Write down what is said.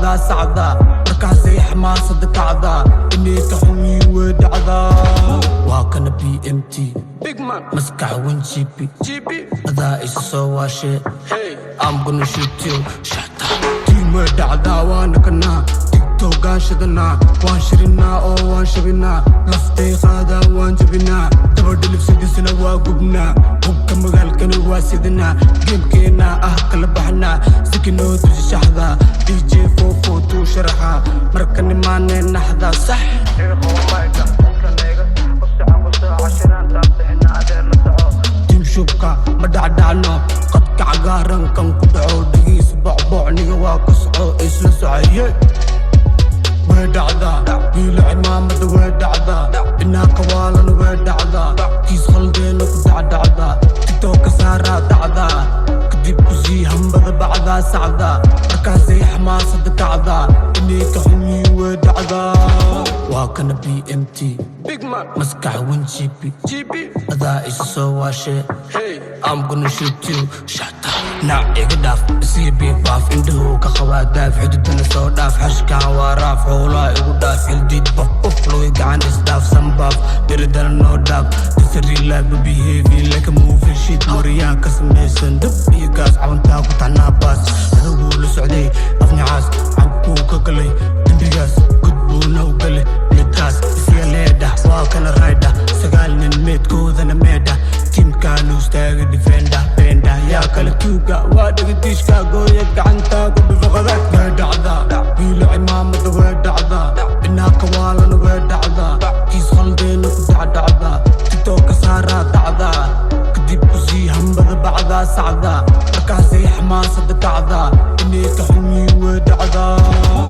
bacdaa sacdaa, markaasay xamaasada kacdaa, inay ka xunyiin way dhacdaa. Waa kana BMT. Big man. Maskax wen GP. GB. Adaa isa soo waashee. Hey. I'm gonna shoot you, shut up. Team way dhacdaa, waana kanaa. TikTokaan shidanaa, waan shirinaa oo waan shabinaa. Laftay qaadaa, waan jabinaa. Daba dhilifsidiisana waa gubnaa. Hubka magaalkana waa sidinaa. Game-keenaa ah kala baxnaa. Sikinoo dusi shaxda. DJ 442 sharaxa. Marka nimaanee naxda sax. Iga qabo mayga, qofkana iga sax, ku soco, ku soco, cashiraantaan bixina, adeer la soco. Team shubka ma dhacdhacno. Qadka cagaaran kan ku dhaco. Dhagiis bocbocniga waa ka soco, isla socoye. Way dhacdaa, wiila cimaamada way dhacdaa, inaa kawaalana way dhacdaa, kiis khaldeena ku dhacdhacdaa, TikToka saaraa dacdaa, kadib kusii hambada bacdaa sacdaa, markaasay xamaasada kacdaa, inay ka xunyiin way dhacdaa. Waa kana BMT. Big man. Maskax wen GP. GB. Adaa isa soo waashee. Hey. I'm gonna shoot you, shut up. Nac iga dhaaf, isii biifaaf, indhahu ka qabaa daaf, xududana soo dhaaf, xashkaan waa raaf, xoolaha igu dhaaf, xildiid baf baf, looy gacan isdhaaf, sanbaaf, diridana noo dhaaf. This a real life, but behaving like a movie shit. Mooriyaan ka samaysan dab iyo gaas, cabantaa ku taxnaa baas, adaguu la socday afnacaas, cabkuu ka galay dembigaas, god buuna u galay midkaas, isiga leedha, waa kana raydha, sagaal nin meedkoodana meedha, team-kaanu istaaga defender benda, yaa kala tuuga, waa dhagadiishka gooya, gacanta ku dhufaqada. Way dhacdaa, wiila cimaamada way dhacdaa, inaa kawaalana way dhacdaa, kiis khaldeena ku dhacdhacdaa, TikToka saaraa dacdaa, kadib kusii hambada bacdaa sacdaa, markaasay xamaasada kacdaa, inay ka xunyiin way dhacdaa.